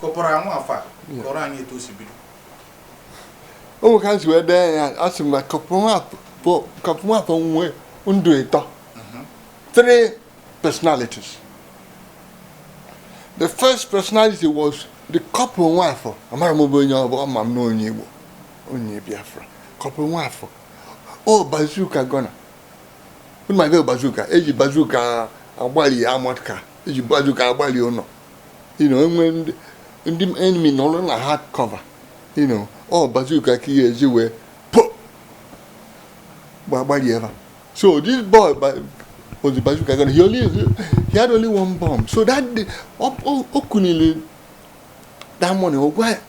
Corporal Nwafọ a, kọrọ anyị etu o si bido. O nwere ka m si wee dee ya. A sị m na Corporal Nwafọ nwe ndụ ịtọ, three personalities. The first personality was the Corporal Nwafọ. Amara m bụ onye ọ bụ, ama m na onye Igbo, onye Biafra. Corporal Nwafọ o bazooka gunner. Unu ma ebe bazooka eji, bazooka agbali armored car, eji bazooka agbali ụlọ, enwe ndị enemy nọrọ na hard cover, ọ bazooka ka ihe eji wee po gbagbali ebe. So this boy was the bazooka gunner. He had only one bomb. So that day o kunili that morning, o gwa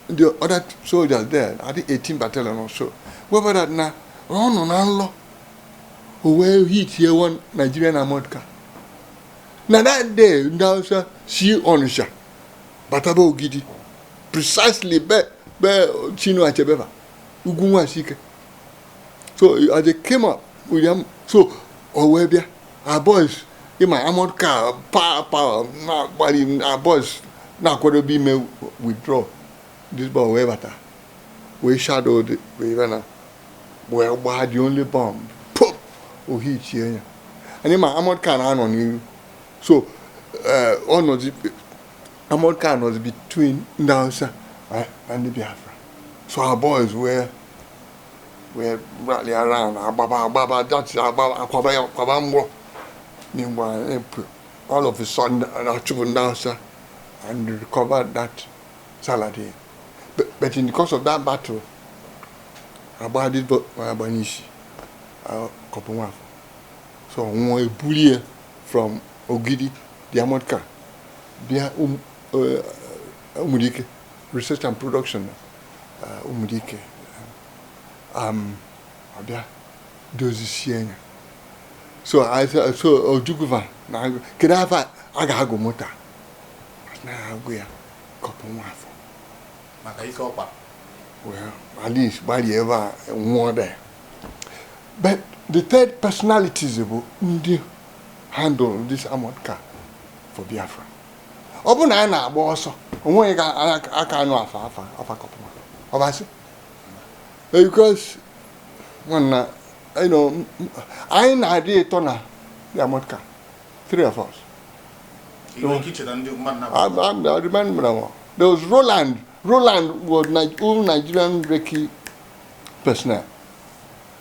the other soldiers there, I think 18 battalion or so, gwa that na ọ nọ na nlọ, o wee hit here one Nigerian armored car. Na that day, ndị Hausa si Onitsha bataba Ogidi, precisely be Chinua Achebe, ugwu Nwasike. So as they came up with them, so o wee bịa our boys, ịma armored car power power na-agbali, our boys na-akwadobe ime withdraw. This boy wee bata, wee shadow the wee na wee gbaa the only bomb, pop, o hitie ya. Anyị ma armored car na-anọ n'iru, so ọ nọzi, armored car nọzi between ndị Hausa and ndị Biafra. So our boys were rally around, agbaba agbaba, that's agbaba, akwaba ya, akwaba mgbọ. Meanwhile, all of a sudden, achụpụ ndị Hausa and recovered that Saladin. But in the course of that battle, agba this boy agba n'isi, Corporal Nwafọ. So nwụọ, ebulie from Ogidi, the armored car, bịa Umudike Research and Production, Umudike, abịa dozisie ya. So I so Ojukwu na kedu afa a ga-agụ moto a? Na-agụ ya Corporal Nwafọ. Maka ike ọkpa. Well, at least gbalịa ebe a nwụọ there. But the third personalities bụ ndị handle this armored car for Biafra. Ọ bụ na anyị na-agba ọsọ, onweghị ka aka anụ afa Corporal ọbasị, because nwanna, anyị na-adị ịtọ na the armored car, three of us. Ị nwere ike icheta ndị mmadụ na I remember them all. There was Roland. Roland was all Nigerian recce personnel.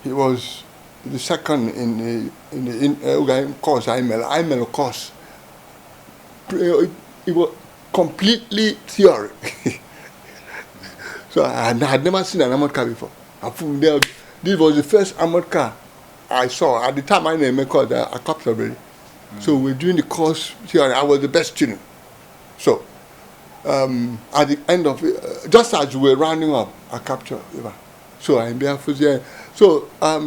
He was the second in the course I made. I made a course. It was completely theory. So I had never seen an armored car before. I found there, this was the first armored car I saw. At the time I named course, I captured already. So we're doing the course theory. I was the best student. So at the end of it, just as we were rounding up, I captured. So I'm there. So I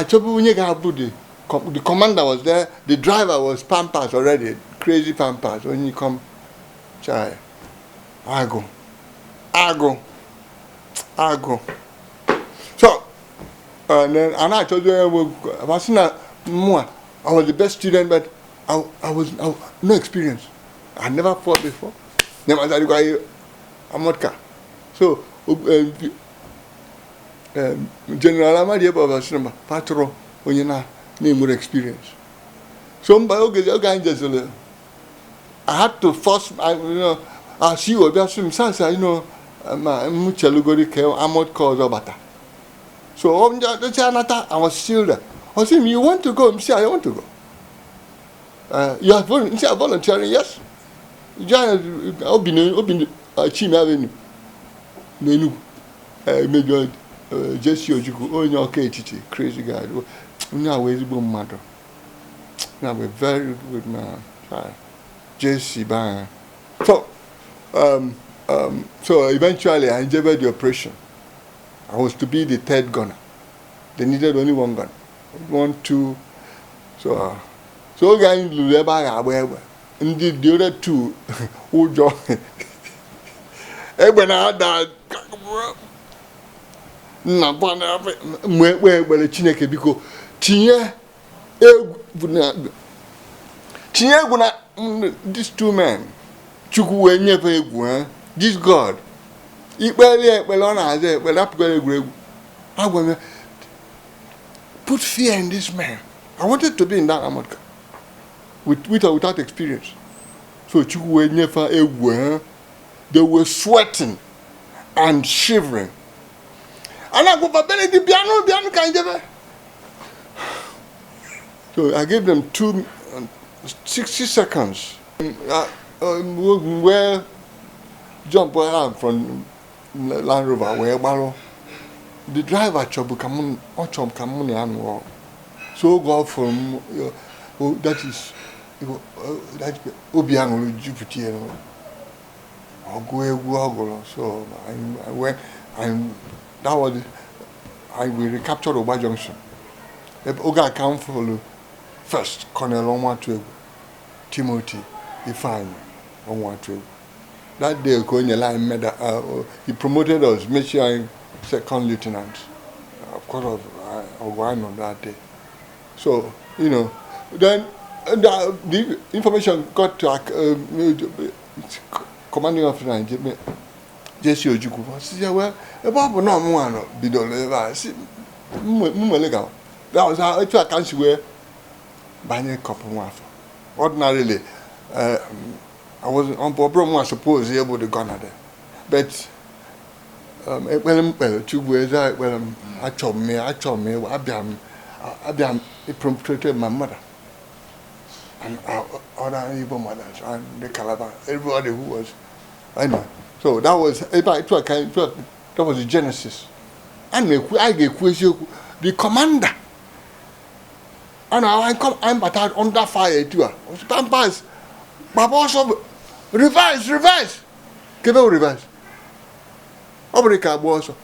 the the commander was there. The driver was Pampas already, crazy Pampas. When you come, chai, I go, I go, I go. So, and then and I told you, I was the best student, but I was no experience. I never fought before. Never started armored car. So, General Amadi Eba sị na patro onye na na-enwere experience. So mba oge anyị jezere, I had to force asị obi asị m sasa, ma m chelugori ka armored car ọzọ bata. So ọ anata, I was still there. Ọ sị m, "You want to go?" M sị, "I want to go." You are volunteering? Yes. Obi na Chime Avenue n'Enugu. Major Jesse Ojukwu, onye ọka etiti, crazy guy. Onye a wee ezigbo mmadụ. Onye a wee very good man. Jesse banye. So eventually I enjoyed the operation. I was to be the third gunner. They needed only one gun. One, two. So oge anyị lụrụ ebe a ga-agba egbe, ndị the other two, ụjọ, egbe na-ada nna mgbe ekpe ekpere, "Chineke, biko tinye egwu na, tinye egwu na these two men." Chukwu wee nyefe egwu ha. This God, ikpere ya ekpere, ọ na-aza ekpere, apụgara egwuregwu. Agwa m ya, put fear in this man. I wanted to be in that armored car with or without experience. So Chukwu wee nyefe egwu ha. They were sweating and shivering. A na-agwụfa, "Benedict, bịanụ, bịanụ ka anyị jebe." So I gave them 60 seconds. Wee jump out from Land Rover wee gbalụ. The driver chọbụ ka mụ, ọ chọrọ ka mụ na ya nụọ. So oge ọ fụrụ m, oh, that is, that obi aṅụrị jupụta ya. Ọgụ egwu ọ gụrụ. So I went and that was I we recaptured Ogba Junction. Ebe oge a ka m fụrụ first Colonel Onwuatuegwu, Timothy Ifeanyi Onwuatuegwu. That day ka o nyere anyị medal, he promoted us, mechie anyị second lieutenant of course of ọgụ anyị nọ that day. So then the information got to commanding officer JC Ojukwu. Ọ sị ya, well, ebe ọ bụ na ọmụnwa nọ bidoro ebe a, si m nwere gawa. That was how etu a ka m si wee banye Corporal Nwafọ. Ordinarily, I wasn't, ọ bụrụ mụ suppose ya bụ the gunner there, but ekpere m kpere, Chukwu eze ekpere m, achọ m ya, achọ m ya, abịa m promoted my mother and our other Igbo mothers and the Calabar, everybody who was, I know. So that was ebe a, etu a ka etu a, that was the genesis. A na-ekwu, anyị ga-ekwu eziokwu. The commander a na anyị come, anyị bata under fire etu a, "Pampers, gbaba ọsọ, reverse, reverse." Kebe o reverse, ọ bụrụ ka agba ọsọ.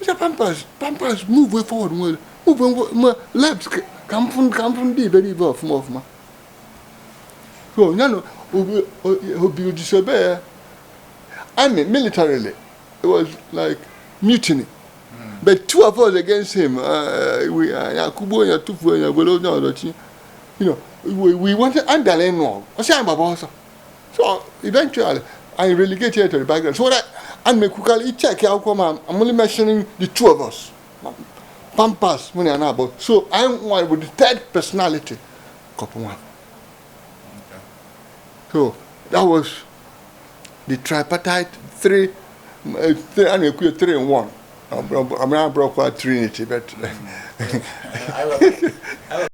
Sị, "Pampers, Pampers, move way forward, nwere move way left, ka m fụ, ka m fụ ndị iberibe ọfụma ọfụma." So ya na obi obi disobey ya. I mean, militarily it was like mutiny, but two of us against him, we ya kugbuo ya, tufuo ya, were onye ọzọ tinye. We wanted and bịara ịnụ ọgụ, ọ sị anyị gbaba ọsọ. So eventually I relegated to the background. So that and me quickly check akwụkwọ ma I'm only mentioning the two of us, Pampas, mụ na ya na-abụ. So I want with the third personality, Corporal Nwafọ. So that was the tripartite three, a na-ekwu ya three in one. I'm not broke trinity, but I